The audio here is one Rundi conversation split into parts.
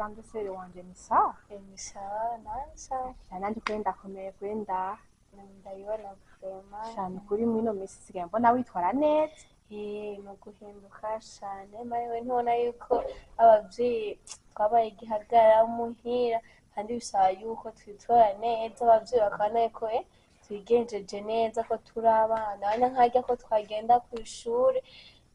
Grande sœur wanje ni sawa? Ni sawa, nawe ni sawa? Nanjye kuri ndakomeye kuri ndaha. Ndabibona vraiment. Cyane kuri mwino minsi nsigaye mbona witwara neza. Mu guhinduka cane mawe ntubona yuko abavyeyi twabaye igihagarara muhira kandi bisaba yuko twitwara neza abavyeyi bakabona yuko twigenjeje neza ko turi abana abana nkarya ko twagenda kw'ishure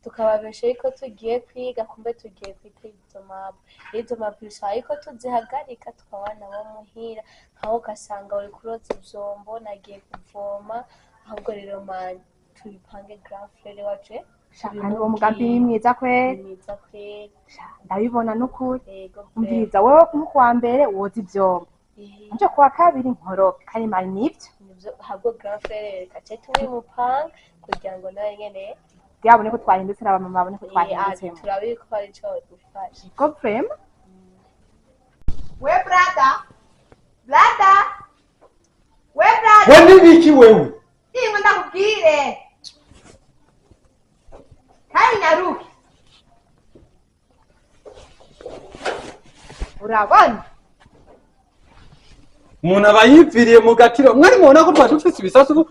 tukababesha yuko tugiye kwiga kumbe tugiye kwitega izo mapu izo mapu bisaba yuko tuzihagarika tukabana bo muhira nkaho ugasanga uriko uroza ivyombo nagiye kuvoma ahubwo rero mani tubipange grand frère wacu. Shaka ni uwo mugambi ni mwiza kweli. Ni mwiza kweli. Ndabibona n'ukuri. Umviriza wowe nko kuwa mbere woza ivyombo nje kuwa kabiri nkorope kandi mari nivyo. Nivyo ahubwo grand frère reka ce tubimupanga kugira ngo nawe nyene yabone ko twahindutse n'abamama babone ko twahindutse. Turabizi ko ari ico dufasha. Ko vraiment. We brother. Brother. We brother. We nibiki wewe? Ingo ndakubwire. Kandi nyaruke. Urabona? Umuntu aba yipfiriye mu gatiro. Mwari mubona ko twari dufise ibisasu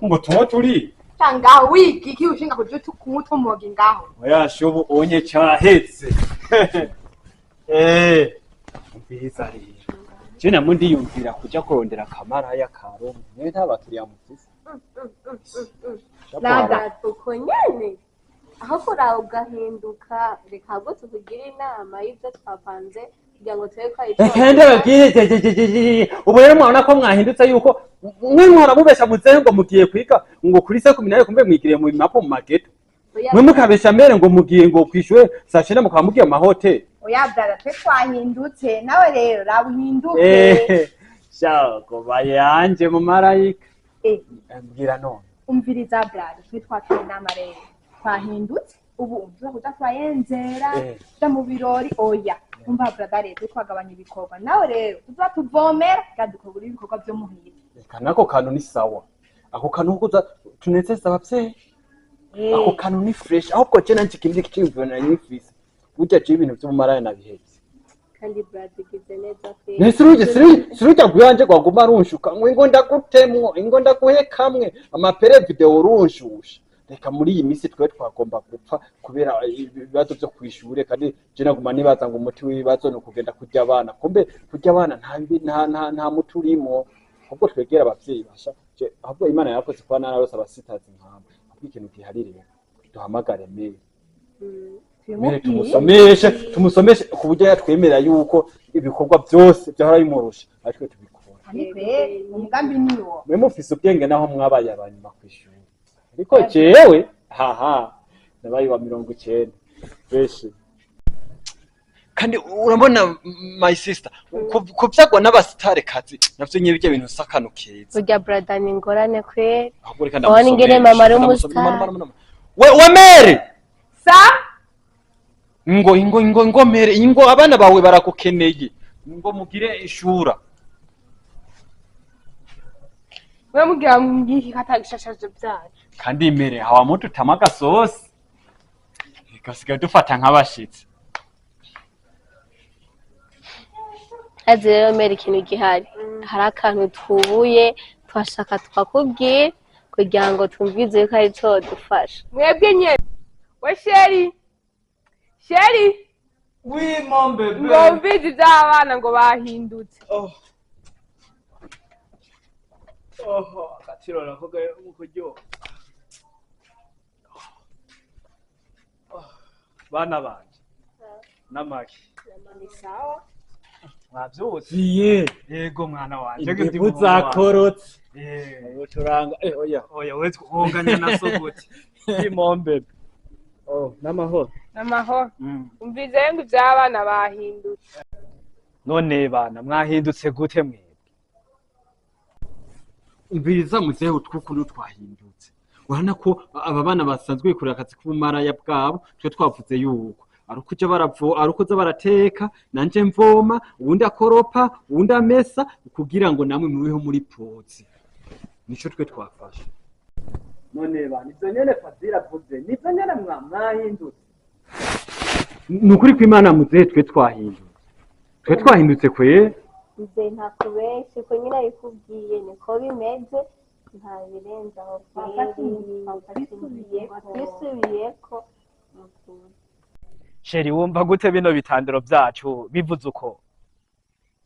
ngo tunywe turi. Ngaho wiga iki ushinga kuja kunywa utumogi ngaho. Oya shubu onye cahetse. Umviriza rero. Je namwe ndiyumvira kuja kurondera kamaraya ka Roma. Mwe nta bakiriya mufise. Nada uko nyene. Aho kuraba ugahinduka reka ahubwo tukugire inama y'ivyo twapanze kugira ngo turebe ko ari ico. Reka ndababwire ubu rero mwabona ko mwahindutse yuko mwe mwora mubesha muzehe ngo mugiye kwiga ngo kuri se 18 kumbe mwigiriye mu mapo mu mageto. Mwe mukabesha mbere ngo mugiye ngo kwishure saa 9 mukaba mugiye mu mahoteli. Oya brother twe twahindutse nawe rero raba uhinduke. Shako bayanje mu marayika. Mbwira none. Umviriza brother twe twatoye inama rero. Twahindutse ubu umvira kuja turayenzera tuja mu birori oya. Umva brother rero twagabanya ibikorwa nawe rero tuza tuvomera kandi dukora ibikorwa byo muhira. Reka nako kantu ni sawa. Ako kantu kuza tunezeza abavyeyi. Ako kantu ni fresh ahubwo je nanje ikindi kiyumviro nari nifise. Burya je ibintu vy'ubumaraya nabihevye. Kandi brother gize neza kweli. Nese sirujya guyanje gwaguma runshuka ngo ingo ndagutemwo ingo ndaguhekamwe amapere video runshusha. Reka muri iyi minsi twe twagomba gupfa kubera ibibazo byo kwishure kandi je naguma nibaza ngo umuti w'ibibazo no kugenda kurya abana kumbe kurya abana nta muti urimo ahubwo twegera abavyeyi basha ahubwo Imana yakoze kwa nararose abasitazi nkamba ahubwo ikintu gihari rero duhamagare mere mere tumusomeshe ku buryo yatwemera yuko ibikorwa byose byahora bimurusha ariko tubikora. Umugambi niwo mwe mufise ubwenge naho mwabaye abanyuma kwishure. Ariko jewe haha nabaye wa 90 beshi. Kandi urabona my sister kuvyagwa n'abasitare kazi navyo nyine bijya bintu sakano keza. Burya brother ni ngorane kwe. Ahubwo reka ndamusomesha. Ngere mama ari umustar. We mere. Sa ngo ingo ingo ngo mere ingo abana bawe barakukeneye ngo mugire ishura. We mugira ngihi katagishashaje byacu. Kandi mere hawa mutu tamaga sosi. Ikasigaye dufata nk'abashitsi. Azi rero mere ikintu gihari. Hari akantu twubuye twashaka twakubwiye kugira ngo tumvize ko ari cyo dufasha. Mwebwe nyene. We sheri. Sheri. Oui mon bébé. Ngo mvize ivy'abana ngo bahindutse. Oh. Oh, akatiro nako kuryoha. Bana banje. Namaki. Ni sawa. Mwavyutse? Yego mwana wanje. Imbeho zakorotse. Ubucuranga oya. Oya we twonganya na sogote. Mon bébé. Oh, namahoro. Namahoro. Umvize ngo ivy'abana bahindutse. None bana mwahindutse gute mwe? Umviriza muzehe utwukuntu twahindutse. Urabona ko aba bana basanzwe bikorera akazi k'ubumaraya bwabo twe twavuze yuko arukuja baravo arukuza barateka nanje mvoma uwundi akoropa uwundi amesa kugira ngo namwe mubeho muri pozi. Nico twe twafashe. None bana ivyo nyene Fadila avuze nivyo nyene mwahindutse. Ni ukuri kw'Imana muzehe, twe twahindutse, twe twahindutse kwe. Muzehe, ntakubeshe, uko nyine abikubwiye niko bimeze, nta birenze aho. Twafata kweri. ingingo, Twafata ingingo, twisubiyeko. Twisubiyeko. Chéri, wumva gute bino bitandiro vyacu bivuze uko?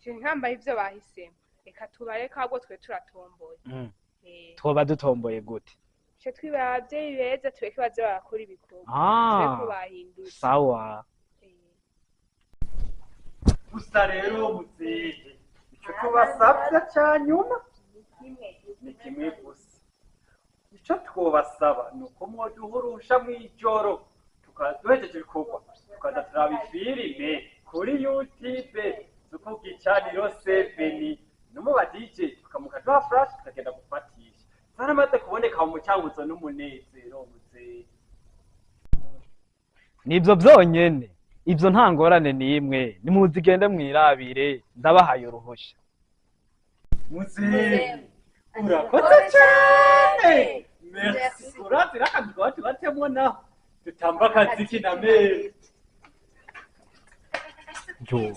Je nkambaye ivyo bahisemo, reka tubareke, ahubwo twe turatomboye. Twoba dutomboye gute? Ce twiba abavyeyi beza, tureke baze barakora ibikorwa, tureke ko bahindutse. Sawa. Gusa rero muzehe, ico tubasabye ca nyuma ni kimwe gusa. Ico twobasaba ni uko mwoduha uruhusha mw'ijoro, tukaza duhejeje ibikorwa, tukaza turaba ifilime kuri YouTube zukuga icaniro seveni no mu ba DJ, tukamuka duha flash, tukagenda gufatisha zaramaze kuboneka mu mucanguzo n'umunezero, muzehe. Nivyo vyonyene ivyo, nta ngorane n'imwe, nimuzigende mwirabire, ndabahaye uruhusha. Muzehe, urakoze cyane, merci. Urazira akagwa tubatemwo naho dutamba akaziki na meza. Jo.